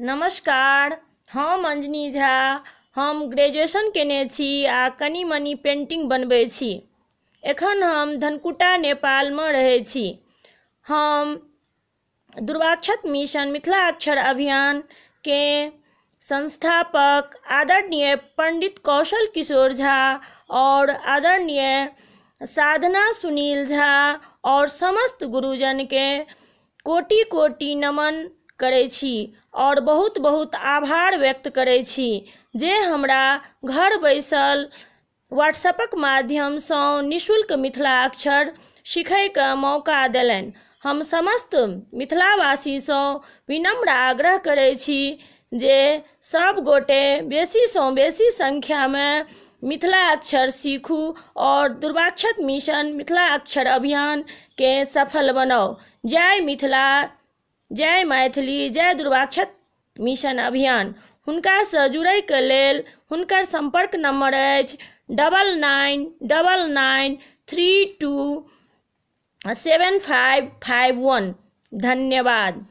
नमस्कार, हम अंजनी झा। हम ग्रेजुएशन कयने छी आ कनि मनि पेन्टिंग बनबै छी। एखन हम धनकुटा नेपालमे रहै छी। हम दुर्वाक्षत मिशन मिथिला अक्षर अभियानके संस्थापक आदरणीय पण्डित कौशल किशोर झा आओर आदरणीय साधना सुनील झा आओर समस्त गुरुजनके कोटि कोटि नमन करै छी आओर बहुत बहुत आभार व्यक्त करै छी जे हमरा घर बैसल व्हाट्सएपक माध्यमसँ निःशुल्क मिथिला अक्षर सिखैके मौका देलनि। हम समस्त मिथिलावासीसँ विनम्र आग्रह करै छी जे सब गोटे बेसीसँ बेसी संख्यामे मिथिला अक्षर सीखू आओर दुर्वाक्षत मिशन मिथिला अक्षर अभियानके सफल बनाउ। जय मिथिला, जय मैथिली, जय दुर्वाक्षत मिशन अभियान। हुनकासँ जुड़ैके लेल हुनकर सम्पर्क नम्बर अछि 99 99 3 2 7 5 5 1। धन्यवाद।